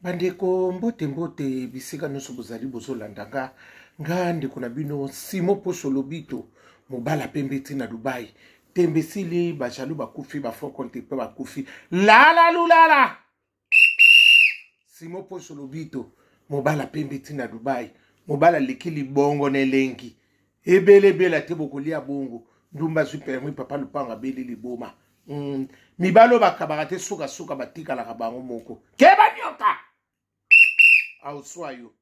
Bandeko, mbote mbote bisika nyonso bozali bozolanda nga. Nga ndeko na bino Simo Poso Lobito, mobala pembe ti na Dubai. Tembe esili, ba jaloux bakufi, ba faux compte pe bakufi. Lala lulala! Simo Poso Lobito, mobala pembe ti na Dubai. Mobala aleki libongo na elengi. Ebele ebele te bokolia bongo. Ndumba azwi permis, papa lupango abeli liboma. Mibali oyo bakabaka te, sukasuka batikalaka bango moko. Keba nyoka aoswa yo.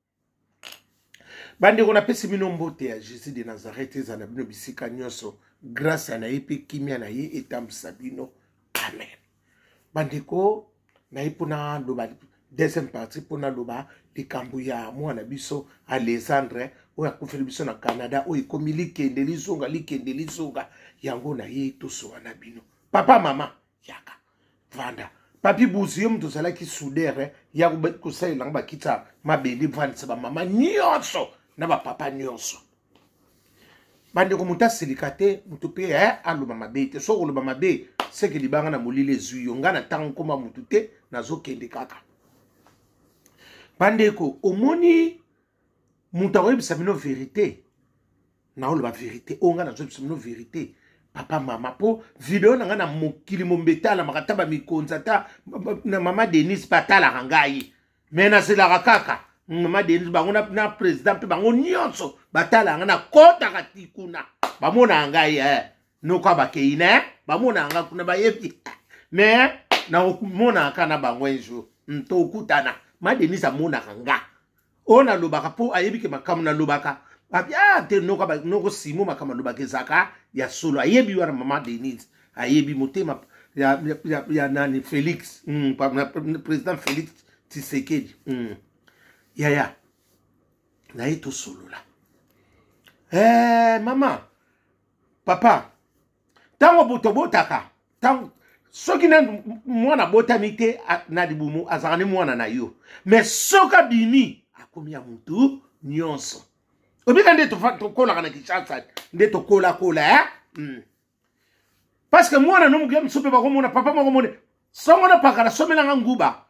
Bandeko, napesi bino mbote ya Jésus de Nazareth, ezala bino bisika nyonso. Grâce na ye mpe kimia na ye etambwisa bino. Amen. Bandeko, naye mpona loba deuxième partie, mpona loba likambo ya mwana biso Alexandre oyo akufeli biso na Canada, oyo ekomi likende lizonga, likende lizonga. Yango na ye tosowa na bino. Papa, mama, yaka vanda. Papi Buzi, yo moto ozalaki soudere ya kosalela yango bakita mabele, vandisa bamama nyonso na bapapa nyonso. Bandeko, moto asilika te, moto mpe aloba mabe te. Soki oloba mabe, seke libanga na molili ezwi yo. Ngai na ntango nkoma motu te, nazokende kaka. Bandeko, omoni moto akoyebisa bino verité, naoloba verité oyo ngai nazoyebisa bino verité. Papa, mama, mpo video na ngai na mokili mombe etalamaka, ata bamikonzi, ata na mama Denise batalaka ngai, me nazelaka kaka mama Denise bango na président mpe bango nyonso batalaka ngai, nakɔtaka ti kuna bamonaka ngai noko abakei ne bamonaka ngai kuna, bayebi me nakomonaka na bango un jour tokutana. Ma Denise amonaka nga oyo nalobaka mpo ayebi ke makambo nalobaka ah, te noko, noko Simo makambo alobaka ezalaka ya solo. Ayebi wana mama Denise ayebi motema ya nani Félix, président Félix Tshisekedi. Yaya naye tosolola. Mama, papa, ntango tobotaka, ntango soki na mwana abotami te na libumu, azalaka ne mwana na yo, mais soki abimi, akomi ya mutu nyonso. Obika nde tokolaka na Kinshasa, nde tokolakola, eh? Parce que mwana no moke mosusu mpe bakomona papa moko mone songo na pakala somelanga nguba,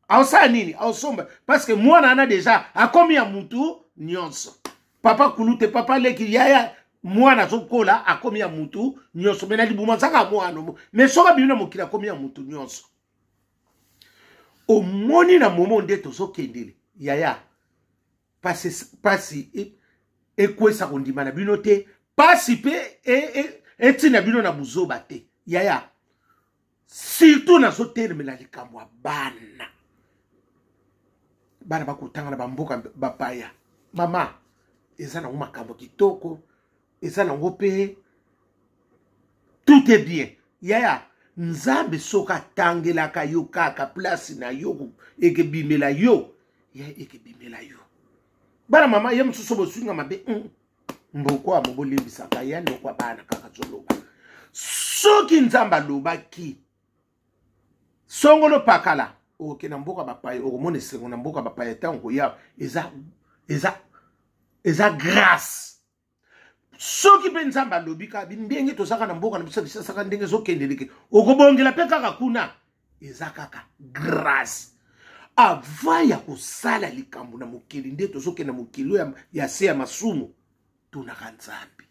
aosala nini? Aosomba, parce que mwana wana deja akomi ya mutu nyonso. Papa kulute, papa leki, yaya, mwana azokola, akomi ya mutu nyonso. Me na libumu azaka mwana, me soki abimi na mokili, akomi ya mutu nyonso. Omoni na momo nde tozokendele, yaya, pasi pasi ekwesa kondima na bino te, pasi mpe etina bino na buzoba te, yaya. Surtout nazotelemela likambo ya bana, bana bakotanga na bamboka bapaya. Mama, eza nango makambo kitoko, eza nango mpe tout est bien, yaya. Nzambe soki atangelaka yo kaka place na yo, ekebimela yo, ya ekebimela yo. Bana, mama ye mosusu bosunga mabe, mboko ya mobolimbisaka ya noko ya bana kaka zoloba. Soki Nzambe alobaki songolo pakala, okoke na mboka bapaya, okomona esengo na mboka bapaya. Ntango koya eza grâce. Soki mpe Nzambe alobi kaka ndenge tozaka na mboka na biso bisasaka, ndenge ezokendeleke, okobongela mpe kaka kuna, eza kaka grâce. Avant ya kosala likambo na mokili nde tozokende mokili oyo ya se ya masumu, tunaka Nzambe.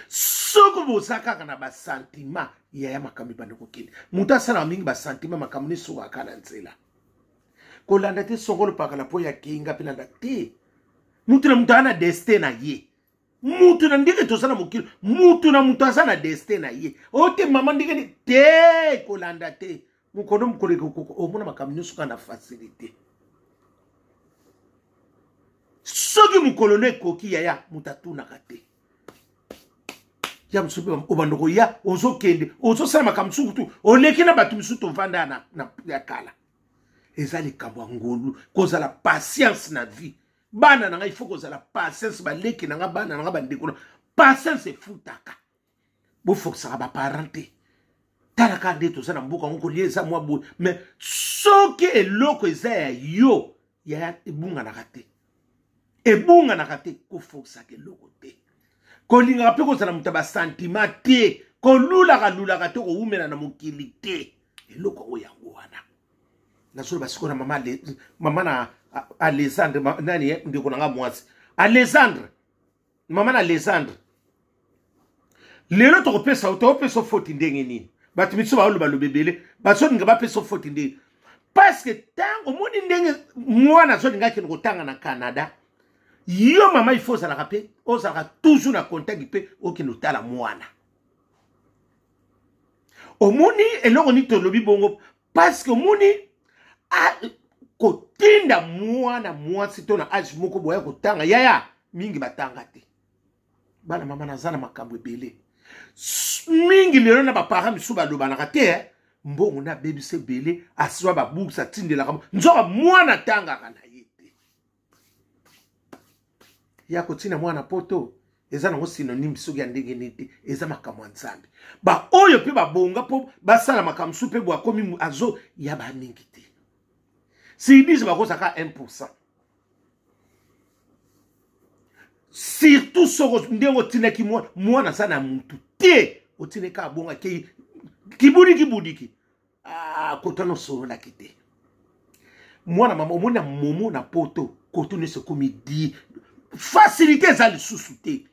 Soki boza kaka na basantima, yaya, makambo ebanda kokende. Moto asalaka mingi basantima, makambo nesukaka na nzela. Kolanda te songolo pakala mpo ya kinga mpe landa te. Mutu na mutu aza na destin na ye. Mutu na ndenge toza na mokili, mutu na mutu aza na destin na ye. Oyo te mama, ndenge te, kolanda te. Mokolo mokolo ekokoko, omona makambo nyonso kaka na facilité. Soki mokolo no ekoki, yaya, moto atunaka te. Ya mosusu mpe obanda koya, ozokende, ozosala makambo mosusu, kutu oleki na bato mosusu tovanda na ya kala. Eza likambo ya ngolu, kozala patience na vie. Bana na ngai, il faut kozala patience. Baleki na ngai, bana na ngai, bandeko na, patience efutaka. Bofokisaka baparent te. Tala kaka nde toza na mboka yango, kolia eza mwa boye, mais soki eloko eza ya yo, yaya, ebunganaka te, ebunganaka te. Kofokisaka eloko te, kolingaka mpe kozala moto ya basantima te, kolulaka lulaka te, kowumela na mokili te. Eloko yango yango wana. Nazoloba sikoyo na mama, mama na Alexandre, nani eh, ndeko na nga mwasi Alexandre, mama na Alexandre, lelo tokopesa, tokopesa foti ndenge nini? Bato misusu baoloba loba ebele, bazolinga bapesa foti ndenge, parce que ntango omoni ndenge mwana azolinga akende kotanga na Canada, yo mama ifo ozalaka mpe ozalaka toujours na contact mpe okende otala mwana. Omoni eloko nini tolobi bongo? Parce que omoni, kotinda mwana mwasi to na age moko boya kotanga, yaya, mingi batanga te. Bana mama, naza na makambo ebele mingi lelo na baparent misusu balobanaka te, eh? Mbongo nde abebisa ebele, asiwa babourse, atindelaka, nzoka mwana atangaka na ye te. Ya kotina mwana poto eza nango synonyme soki ya ndenge nini te, eza makambo ya Nzambe. Baoyo mpe babonga mpo basala makambo mosusu mpe bo akomi azo ya bamingi te, sur 10 bakozaka 1. Surtout soko ndenge otindaki mwana, mwana aza na mutu te, otindaki abonga, akei kibudiki budiki, ah, kotana osololaki te. Mwana mama, omoni na momo na poto, koto nyonso ekomi di facilité eza lisusu te.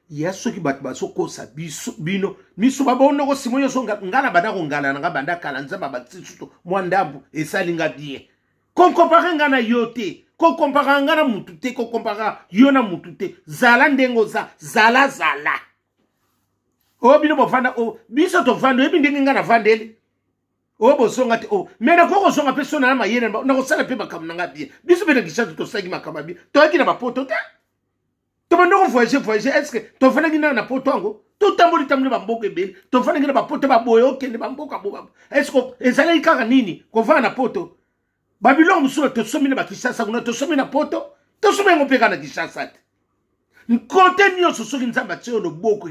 Ya soki bato bazokosa biso, bino miso babondoko simo nyonso, nga na banda kongala na nga banda kala, Nzambe abakisi susu mwa ndambu, esali nga bien. Kokompare nga na yo te, kokompara nga na mutu te, kokompara yo na mutu te. Zala ndenge oza, zala zala. Oyo bino bovanda, o biso tovanda, oyebi ndenge nga navandeli oyo bozonga te. O me nakoki kozonga mpe so na mayele, nakosala mpe makambo na nga bien. Biso mpe na Kinshasa tosalaki makambo ya bien, toyaki na bapoto te, tobanda kovoyage voyage. Est ce que tofandaki nanga na poto yango? Totamboli tamboli bamboka ebele, tofandaki na bapoto baboye, okende bamboka bo. Est ce que ezalaki kaka nini kovanda na poto? Babiloko mosusu tosomi na bakishasa kuna, tosomi na poto, tosomi yango mpe kaka na Kinshasa te. Nkote nyonso, soki Nzambe atie yo loboko,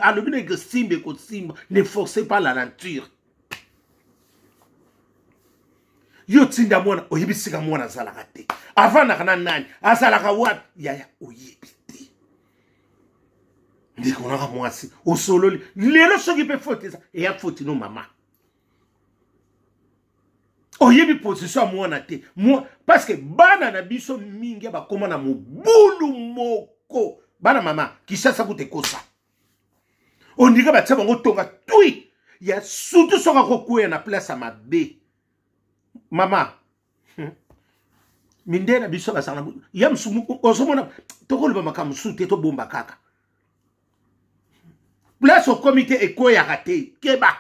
alobi na ekosimba, ekosimba. Ne force pas la nature. Yo tinda mwana, oyebi sika mwana azalaka te, avandaka na nani, azalaka wapi, yaya, oyebi te. Ndeko naka mwasi, osololi lelo, soki mpe faute eza, eya faute no mama. Oyebi position ya mwana te, parce que bana na biso mingi bakóma na mobulu moko. Bana mama, Kinshasa kuta ekosa, ondika batia bango tonga tui ya, surtout soki akokweya na place ya mabe. Mama, Mindele na biso bazala ya mosu, ozomona tokoloba makambo mosusu te, tobomba kaka place okomi te, ekweyaka te. Keba,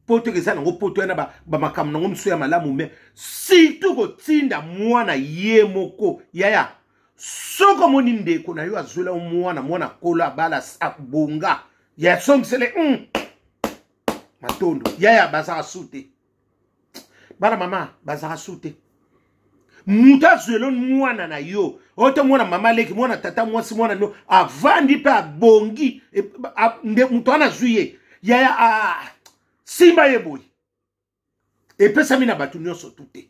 poto eza nango poto yana bamakambo nango mosusu ya malamu, mais surtout kotinda mwana ye moko, yaya. Soki omoni ndeko na yo azwela mwana, mwana kolo abala, abonga, ya songisele matondo, yaya, bazaka su te. Bana mama bazaka su te. Moto azwelo mwana na yo oyo te, mwana mama leki, mwana tata mwasi, mwana no avandi mpe abongi, nde moto wana azwi ye, yaya, simba ye boye. Epesami na bato nyonso tu te.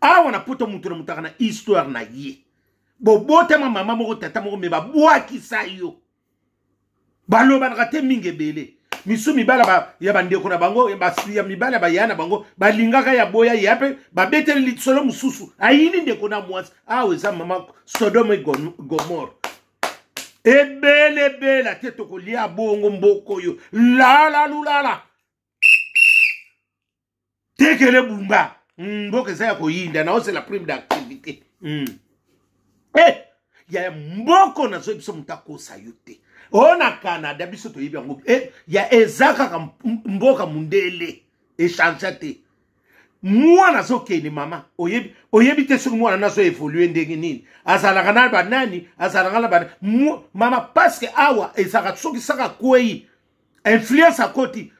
Awa na poto, moto na moto aka na histoire na ye. Bobotama mama moko, tata moko, me babwakisa yo, balobanaka te mingi ebele. Misu mibala ya bandeko na bango, ya mibala ya baya na bango, balingaka ya boya ya mpe babeteli lisolo mosusu, ayini ndeko na mwasi. Awa eza mama Sodome Gomore ebele ebele te. Tokolia bongo mboka oyo lala lulala tekele bumba. Mboka eza ya koyinda, naozela prime d'activité. Eh, ya mboko nazoyebi biso, moto akosa yo te. Oyo na Canada, biso toyebi yango, eh, ya eza kaka mboka mundele, echange te. Mwana azokende, mama, oyebi, oyebi te soki mwana nazo évolue ndenge nini, azalaka na banani, azalaka na banani, mama, parce que awa ezalaka soki saka kwei, influence akoti,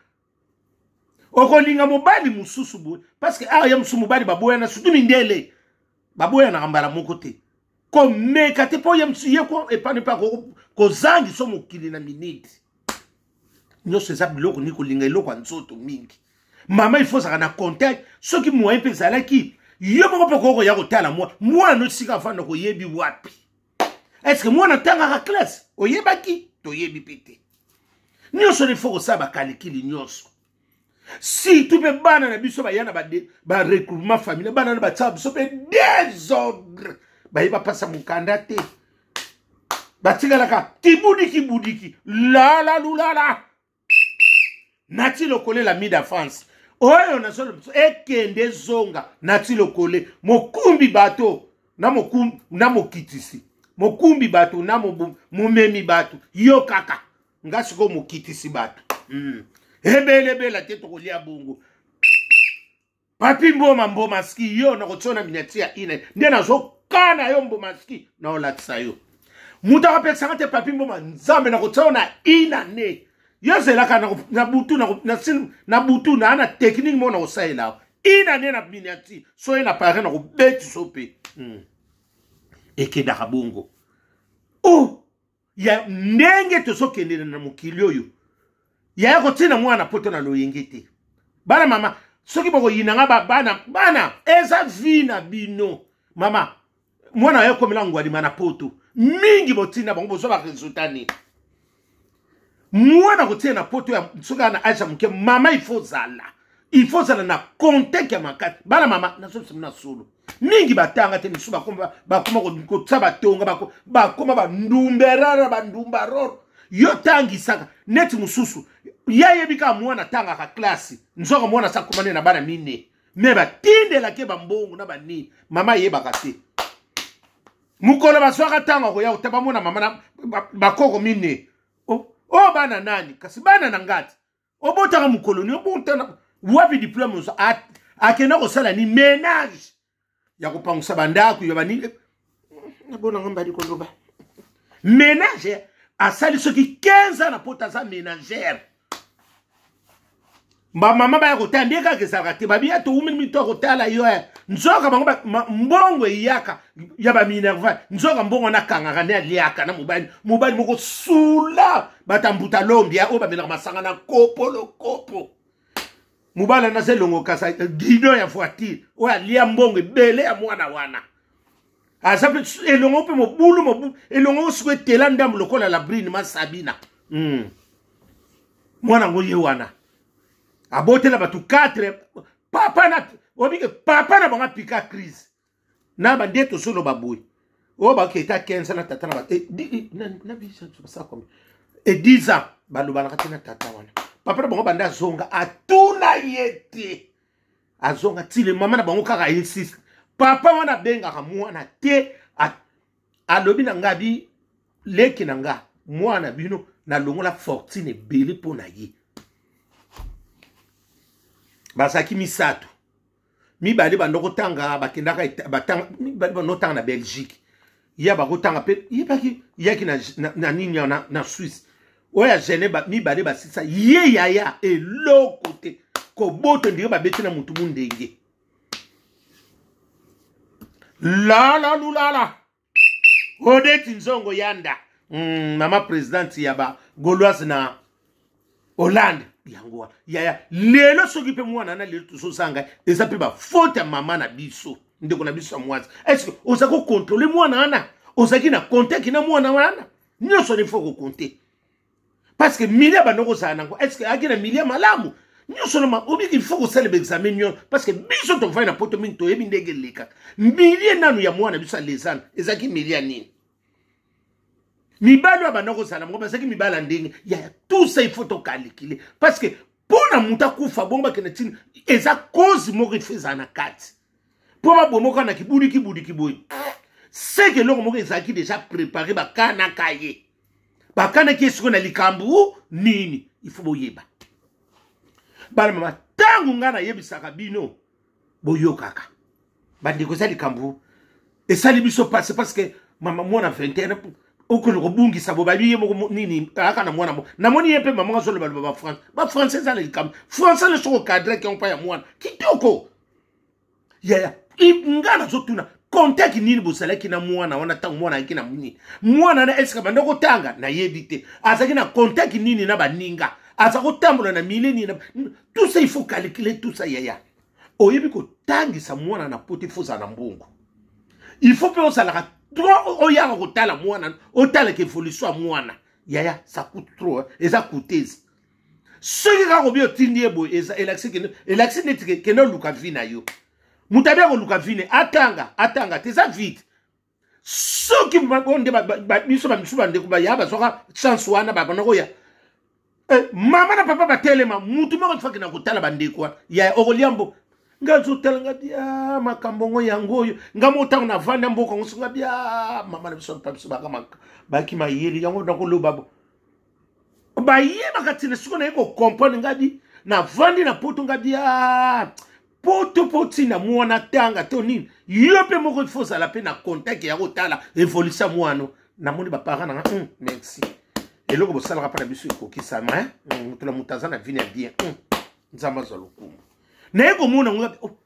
okolinga mobali mosusu boye, parce que awa ya mosusu mobali baboyana, surtout mindele baboyanaka mbala moko te. Komeka te, mpo ye mosusu ye ko epani mpe kozangisa mokili na miniti nyonso. Eza biloko nini kolinga eloko ya nzoto mingi. Mama, il faut ozalaka na contact. Soki moyen mpe ezalaki, yo moko mpe okoki koya kotala mwa mwana esika afanda, koyebi wapi. Est ce que mwana atangaka classe? Oyebaki? Toyebi mpe te. Nyonso il faut kosala bakalikili nyonso. Surtout mpe bana na biso baya na baregroupement familial, bana na batia biso mpe desordre, baye bapasa mokanda te, batikalaka kibudiki budiki lala lulala. Nati Lokole, la mida France oyo nazoloba biso ekende ezonga. Nati Lokole, mokumbi bato na mokumbi, na mokitisi, mokumbi bato na momemi bato, yo kaka nga sikoyo mokitisi bato. Ebelebela te, tokolia bongo. Papi Mboma, Mboma ski yo nakotia na miniature ya ine nde nazokana yo. Mboma ski naolakisa yo, moto akapekisanga te. Papi Mboma, Nzambe, nakotia na ina ne yo ozelaka na butu na butu naa na technique moko nakosalela ina ne na miniature so ye na pare nakobetiso mpe. Ekendaka bongo. Oh, ya ndenge tozokendele na mokili oyo, yaya kotina mwana poto na loyenge te. Bana mama, soki bokoyina nga bana, bana eza vi na bino. Mama, mwana oyo ekomela ngwalima na poto mingi, botina bango, bozwa baresultat nini? Mwana kotia na poto ya soki na age ya moke, mama, il faut zala, il faut zala na contact ya makasi. Bana mama, nazobisa na solo mingi batanga te, misusu bakoma kotia batonga, bakoma bandumberara, bandumbaroro. Yo tangisaka neti mosusu ye ayebi kaka mwana atangaka klase, nzoka mwana asa akoma nde na bana mine, me batindelaki bambongo na banini, mama ayebaka te. Mokolo bazwaka ntango akoya kota, bamona mama na bakoko mine. Oh, oh, bana nani? Kasi bana na ngati obotaka mokolo ni obotana wapi? Diplome ozo akenda kosala ni ménage ya kopangusa bandako ya banini. Nabonanga mbali koloba ménage, asali soki 15 ans na poto, aza ménagère. Bamama baya kotala nde kaka ezalaka te, babiya towumeli mito ya kotala yo. Nzoka bango mbongo eyaka ya baminerval, nzoka mbongo nakangaka nde aliaka na mobali, mobali moko sula batambuta lombia oyo bamelaka masanga na kopo lokopo. Mobali wana aza elongo kasa guidon ya voiture oyo alia mbongo ebele ya mwana wana, aza mpe elongo mpe mobulu mobulu, elongo siko etela ndambo lokola Labrine Masabina. Mwana yango ye wana abotela bato 4, papa na obike papa na bango apika crise na bande. Tozoloba boye, oyo baketa 15 na tata na ba e 10 ans balobanaka te na tata wana. Papa na bango banda azonga, atuna ye te, azonga tile mama na bango kaka insiste. Papa wana abengaka mwana te, alobi na nga bi leki na nga, mwana bino nalongola fortune ebele mpo na ye. Bazalaki misato, mibale banda kotanga, bakendaka batanga, mibale banda kotanga na Belgique, ya bakotanga mpe yebaki yaki na, na, na nini na, na Suisse oyo ya Genève. Mibale basisa ye, yaya eloko te, koboto ndenge babeti na motu mundenge lala lulala. Odeti Nzongo Yanda, mama présidente ya ba Gauloise na Hollande, yango wana yaya. Lelo soki mpe mwana na lelo tozozanga, eza mpe bafaute ya mama na biso, ndeko na biso ya mwasi. Est-ce oza kocontrôler mwana wana? Ozalaki na contact na mwana wana? Nyonso il faut kocompter, parce que milieu bando kozala nango, est ce que ayaki na milieu malamu? Nyonso na obiki, il faut kosala baexamen nyonso, parce que biso tovandi na poto mingi, toyebi ndenge elekaka. Milieu nanu ya mwana biso alezana ezalaki milieu ya nini? Mibali oyo banda kozala bango bazalaki mibali ya ndenge ya? Tout ça il faut tocalculer, parce que mpo na moto akufa bongo, bakende ntina eza cause moko ifo ezala na kati mpo babomoko na kibudiki budiki boye, seke eloko moko ezalaki déjà préparé. Bakanaka ye, bakanaki ye sikoyo na likambo nini? Il faut boyeba, bana mama, ntango ngai nayebisaka bino, boyokaka. Bandeko, eza likambo esali biso pasi, parce que mama mwana 21 okende kobungisa bo babi ye moko nini ayaka na mwana mo. Namoni ye mpe mama azoloba bafrançais, bafrançais eza na likambo français le soko cadre ke mpa ya mwana kitoko. Yaya, nga nazotuna, contact nini bozalaki na mwana wana ntango mwana ayaki na nini? Mwana na eske banda kotanga? Nayebi te azalaki na contact nini na baninga, aza kotambola na mile nini. Tout ça il faut calculer tout ça. Yaya, oyebi kotangisa mwana na poto, il faut ozala na mbongo, il faut mpe ozalaka trop oyaka kotala mwana, otalaka évolution ya mwana. Yaya, ça coûte trop, eza coûteuse. Soki kaka obi otindi ye boye, elakisi neti kende oluka vie na yo. Moto abi akoluka vie ne, atanga atanga te, eza vide. Soki oyo nde biso bamisusu bandeko baya bazwaka chance wana, babanda koya, eh, mama na papa batelema, mutu moko faki na kotala bandeko wana ya okolia mbo. Nga azotala nga bia makambo ngo yango oyo nga moko ntango navanda mboka ngo songa bia mama na biso papa biso baki mayele yango nakoloba bo bayebaka ntina. Sikoyo naye kocomprendre, nga bi navandi na poto, nga bia poto mpo ntina mwana tanga to nini, yo mpe moko ifo ozala mpe na contact ya kotala évolution ya mwana. Namoni baparent nanga, merci, eloko bosalaka mpa na biso ekokisama, moto na moto aza na vie na bien, Nzambe azwa lokumu. Naye komona ngo, oh,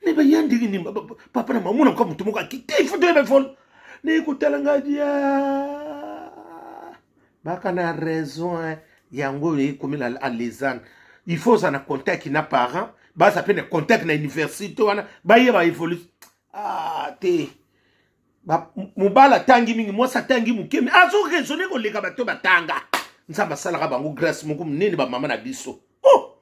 me baya ndenge nini papa na mamona kwa moto moko akite, ifo toyeba ifo naye kotala ngai bia baka na raison yango oyo ekomi na alezane. Il faut ozala na contact na parent, baza mpe na contact na université wana, bayeba évolution. Ah te, mobali atangi mingi, mwasi atangi moke, me azo raisonne koleka bato batanga. Nzambe asalaka bango grâce moko monene, bamama na biso. Oh,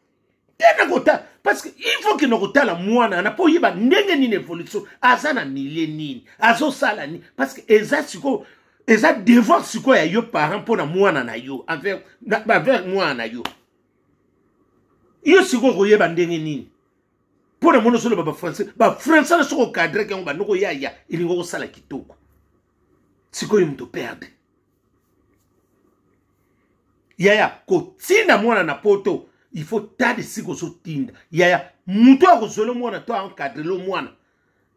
te na kotala, parce que il faut kende kotala mwana wana mpo oyeba ndenge nini évolution aza na milieu nini, azosala nini, parce que eza sikoyo eza devoir sikoyo ya yo parent mpo na mwana na yo, envers mwana na yo. Yo sikoyo koyeba ndenge nini mpo na mona ozoloba bafrançais, bafrançais na soki okadraki yango bandoko yaya elingi kosala kitoko. Sikoyo moto perde yaya kotinda mwana na poto, il faut tala esika ozotinda yaya. Moto akozwela mwana to aencadrele mwana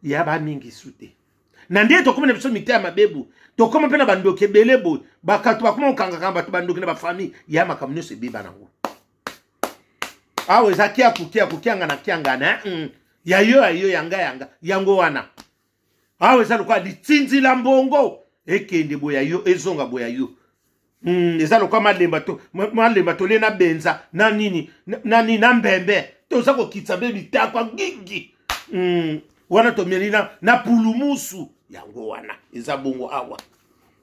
ya bamingi su te. Na ndenge tokómi na biso mitema mabe boye, tokóma mpe na bandoki ebele boye, bakato bakóma kokangaka bato bandoki na bafamille ya makambo nyonso ebeba nango. Awa eza kiaku kiaku, kiangana kiangana, ya yo ya yo, yanga yanga, yango wana. Awa eza lokola litinzila mbongo ekende boya yo, ezonga boya yo. Eza lokola malemba to malemba tolie na benza na nini na nini na mbembe, toza kokitisa mpe bitakwa gigi, wana tomeli na pulumusu yango wana eza bongo awa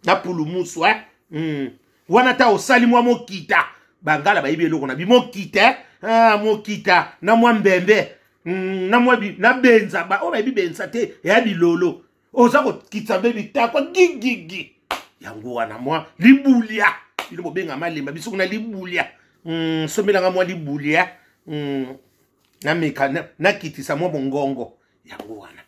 na pulumusu, eh? Wana ta osali mwa mokita, bangala bayebi eloko na bimokita, eh? Ah, mokita na mwa mbembe, na mwa na benza ba oyo bayebi benza te ya bilolo, oza kokitisa mpe bitakwa gigigi yango wana mwa libulia bino bobenga malemba, biso kuna libulia, sombelanga mwa libulia, nameka nakitisa mwa bongongo yango wana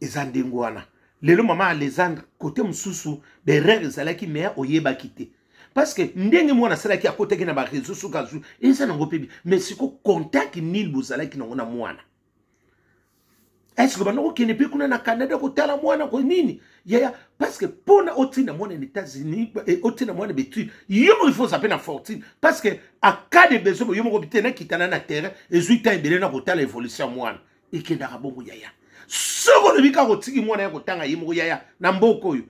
eza ndenge wana. Lelo mama Alexandre kote mosusu berere ezalaki me oyebaki te, parce que ndenge mwana asalaki akotaki na bareseau soki azwi eza nango mpe, mais siko contact nini bozalaki nango na mwana? Est-ce banda kokende mpe kuna na Canada kotala mwana ko nini yaya? Parce que mpona otinda mwana na États-Unis, otinda mwana betu, yo moko ifo oza mpe na fortune, parce que en cas de besoin yo moko te nakitana na terrain, ezwi temps ebele na kotala évolution ya mwana ekendaka bongo yaya. Soki olobi kaka otiki mwana ya kotanga ye moko yaya na mboka oyo,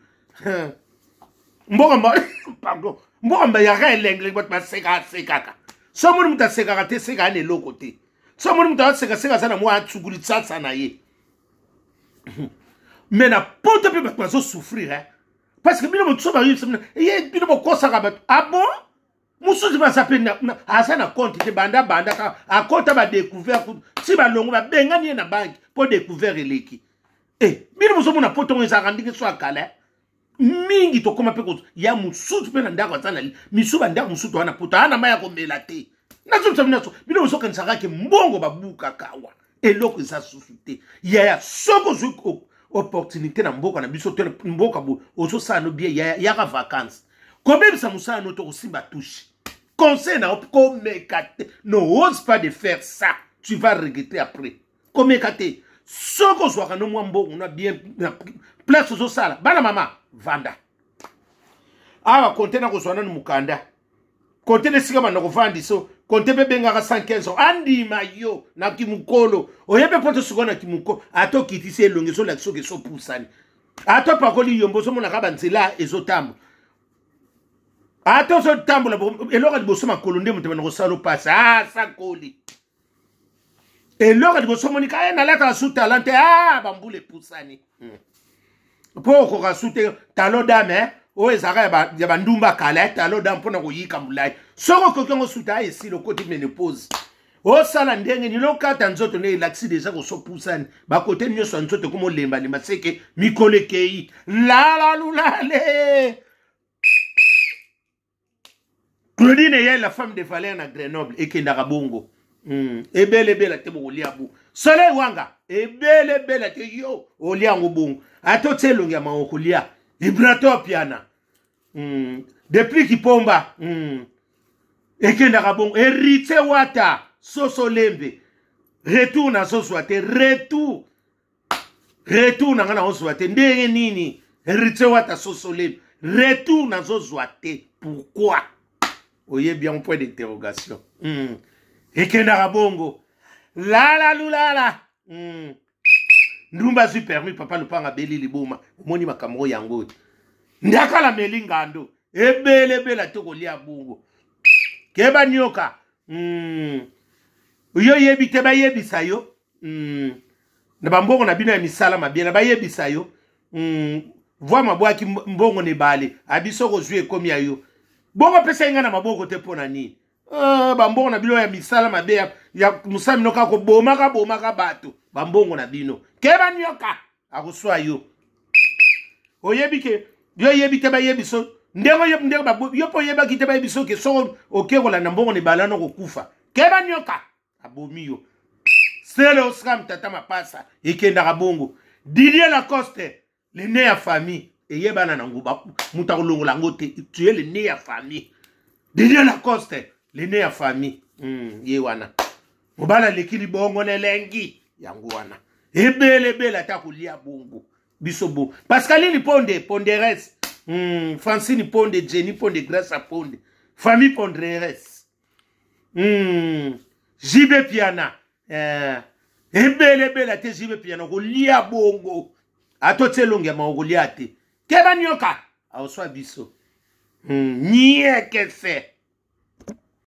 mboka mba, pardon, mboka mba yaka elengelenge, bato basekaka sekaka. So omoni moto asekaka te, sekaka na eloko te. So omoni moto asekaseka, aza na mwa atsukuli tsatsa na ye. Mais na poto mpe bato bazosouffrir, eh? Parce que bino mosusu bayebisa bino ye, bino bokosaka bato. Ah bon, mosusu baza mpe aza na compte te, banda banda kaka akota badécouvert kutu si balongo babengani ye na banki mpo découvert eleki. E bino bozomona poto ngo ezalaka ndenge so ya kala mingi, tokóma mpe ya mosusu mpe na ndako aza na misu bandako mosusu toa na poto aa na mai ya komela te. Nazobisa bino, bino bozokanisaka ke mbongo babukaka awa, eloko eza susu te yaya. Soki ozwi opportunité na mboka na biso to mboka boye, ozosala no bien yaya, yaka vacance, kobebisa mosala no to kosimba touche. Conseil na yo, komeka te, n'ose pas de faire ça, tu vas regretter après. Komeka te. Soki ozwaka no mwa mbongo na bien na place ozosala, bana mama vanda awa, konte na kozwa nanu mokanda, konte na esika banda kovandisa, konte mpe bengaka 115 andima yo na kimokolo oyebi mpo tosikoyo na kimokolo. Ata okitisi elongi, ezolakisa soki esopusani, ata opakoli yombo, ozomonaka banzela ezotambola. Ata ozotambola, eloko ya liboso makolo nde moto banda kosala opasi. Ah, sakoli eloko ya liboso omonika ye, nalataka su talon te. Ah, bambula epusani mpo okoka su te talon dame. oyo ezalaka ya bandumba kala ya talo dame mpo na koyika molai. Soki okoki yango suta aye esili, okoti menopause, osala ndenge nini? Okata nzoto nde elakisi deja kosopusani bakote nyonso ya nzoto ekoma olembalemba, seke mikolo ekei lalalulale. Claudine Eyel, la femme de Valère na Grenoble, ekendaka bongo. Ebele ebele te bokolia bo. Soleil Wanga, ebele ebele te yo olia yango bongo. Ata otie elongi ya mawa okolia. Vibrato piana. Depuis Kipomba. Ekendaka bongo. Héritier Wata, Soso Lembe. Retour na zozwa te, retour. Retour na nga naozwa te ndenge nini? Héritier Wata, Sosolem, retour nazozwa te pourquoi? Oyebi yango, point d'interrogation. Ekendaka bongo, lala lulala. Ndumba azwi permis, papa lopanga abeli liboma. Omoni makambo oyo yango oyo ndakala meli ngando ebele ebele ate kolia bongo keba nioka. Yo yebi te, bayebisa yo. Na bambongo na bino ya misala mabe na bayebisa yo. Voi mabwaki mbongo na ebale abi soki ozwi ekomi ya yo bongo apesa ngai na maboko te. Mpo na nini? Bambongo na bino ya misala mabe ya mosala bino kaka kobomaka bomaka bato, bambongo na bino keba nioka akoswa yo. Oyebi ke yo oyebi te, bayebi so ndenge ndenge yo mpo oyebaki te, bayebi so ke soko oke kolanda mbongo na ebale wana okokufa. Keba nioka abomi yo. Sele Osram, tata mapasa, ekendaka bongo. Didier Lacoste, le nez ya famille, eyebana nango, moto akolongola yango te. Tu es le nez ya famille, Didier Lacoste, le nez ya famille. Ye wana mobali aleki libongo na elengi yango wana ebele ebele ata kolia bongo biso bo. Pascaline Ponde Ponderes. Francine Ponde, Jenny Ponde, Grace Ponde, famille Ponderes. JB Piana, ebele ebele ate JB Piana kolia bongo ata otie elongi ya mawa kolia te. Keba nioka aoswa biso. Niekese.